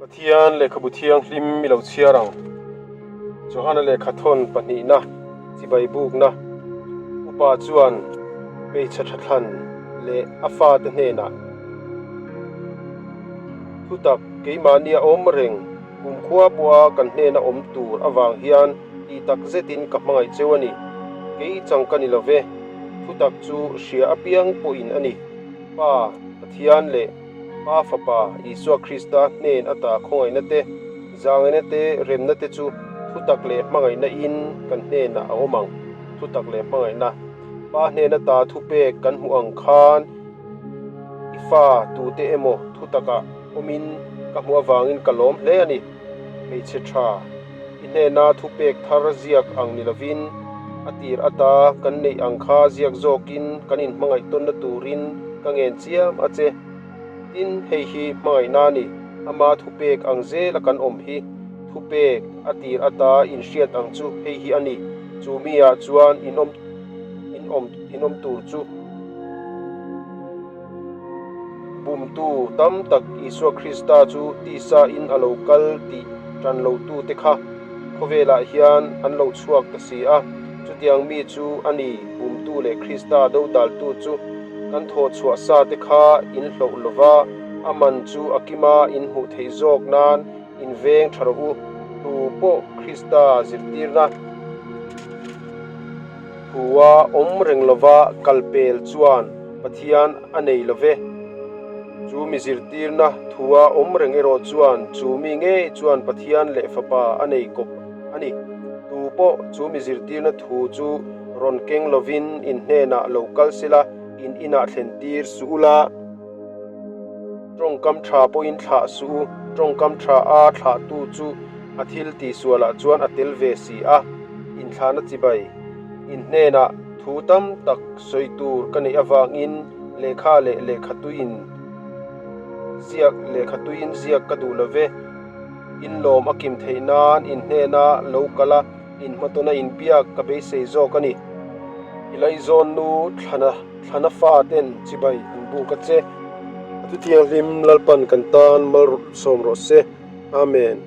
Pathian lehkhabu thianghlim i lo chhiar ang. Johana lehkha thawn pahnihna chibai bukna upa chuan hmeichhe tha thlan leh a fate hnenah thutak keimahnia awm reng kumkhua pawha kan hnena awm tur avang hian tih tak zetin ka hmangaih cheu a ni. Kei chang ka ni lo ve, thutak chu hria apiang pawhin a ni. Pa, Pathian leh Pa Fapa Isua Krista hnen ata khawngaihna te, zangaihna te, remna te chu thutak leh hmangaihna in kan hnenah a awm ang. Thutak leh hmangaihna. Pa hnen ata thupek kan hmuh ang khan i fa tute emaw thutakah awmin ka hmuh avangin ka lawm hle a ni. Hmeichhe tha, i hnena thupek thar ziak ang ni lovin, a tir ata kan neih ang kha ziak zawkin kan inhmangaih tawnna turin ka ngen chiam a che. Tin, hei hi hmangaihna a ni, ama thupek ang zela kan awm hi. Thupek a tir ata inhriat ang chu hei hi a ni, chu miah chuan inawm inawm inawm tur chu. Bumtu tam tak Isua Krista chu tisa in a lo kal tih tan lotute kha khawvelah hian an lo chhuak ta si a. Chutiang mi chu a ni, bumtu leh Krista dodaltu chu kan thawh chhuah sa te kha in hloh lova, a man chu a kima in hmuh theih zawk nan in veng tha rawh u. Tu pawh Krista zirtirna. Thua awm reng lova kal pel chuan Pathian a nei lo ve. Chu mi zirtirna thua awm reng erawh chuan chu mi ngei chuan Pathian leh Fapa a nei kawp a ni. Tu pawh chu mi zirtirna thu chu rawn keng lovin in hnenah lo kal sela in inah thlen tir suh ula. Tawngkam tha pawhin thlah suh u, tawngkam tha a thlahtu chu a thil tihsualah chuan a tel ve si a, inthlahna chibai in hnenah thu tam tak sawi tur ka neih avangin lehkha leh lehkha tuiin ziak lehkha tuiin ziak ka duh lo ve. Inlawm a kim theih nan in hnena lo kal a, inhmatawna inbiak ka beisei zawk a ni. I laizawnnu thlana. Thlana fa ten chibai an buk a che. A thuthianghlim Lalpan kan tan malsawm rawh se. Amen.